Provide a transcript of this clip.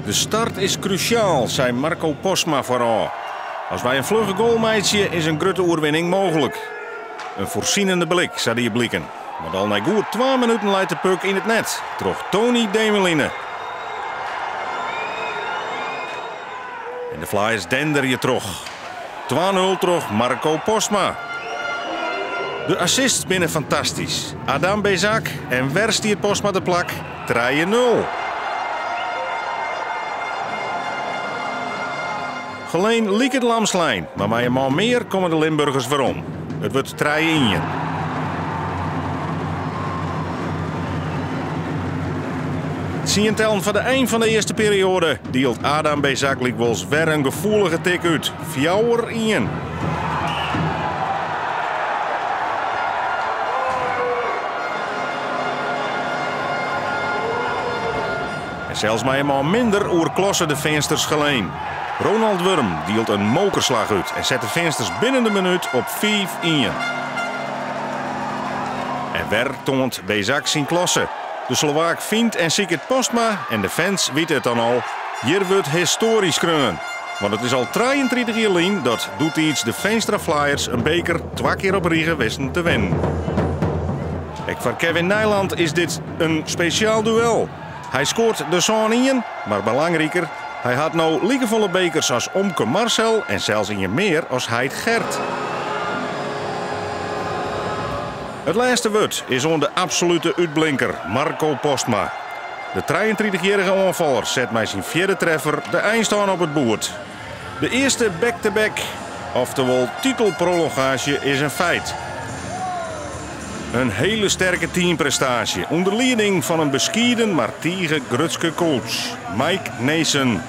De start is krúsjaal, sei Marco Postma foarôf. As wy in flugge goal meitsje, is in grutte oerwinning mooglik. In foarsienende blik, sa die bliken. Want al nei goed 2 minuten leit de puck yn it net troch Tony Demeline. En de Flyers denderje troch. 2-0 troch Marco Postma. De assists binne fantastysk. Adam Bezak en wer stiet Postma te plak. 3-0. Geleen liket lamslein, mar mei in man mear komme de Limburgers werom. It wurdt 3-1. Tsientallen foar de ein fan de earste perioade dielt Adam Bezak lykwols wer in gefoelige tik út. 4-1. En sels mei in man minder oerklasse de Feansters Geleen. Ronald Wurm dielt in mokerslach út en set de Feansters binnen de minút op 5-1. En wer toant Bezak syn klasse. De Slowaak fynt en siket Postma en de fans witte it dan al. Hjir wurdt histoarje skreaun. Want it is al 33 jier lyn dat doetiids de Feenstra Flyers in beker twa kear op rige wisten te winnen. Ek foar Kevin Nijland is dit in spesjaal duel. Hy skoart de 7-1, mar belangriker, hy hat no likefolle bekers as omke Marcel en sels ien mear as heit Gert. It lêste wurd is oan de absolute útblinker Marco Postma. De 33-jierrige oanfaller set mei syn fjirde treffer de einstân op it boerd. De earste back-to-back, oftewol titelprolongaasje, is in feit. In hiele sterke teamprestaasje ûnder lieding fan in beskieden mar tige grutske coach, Mike Nason.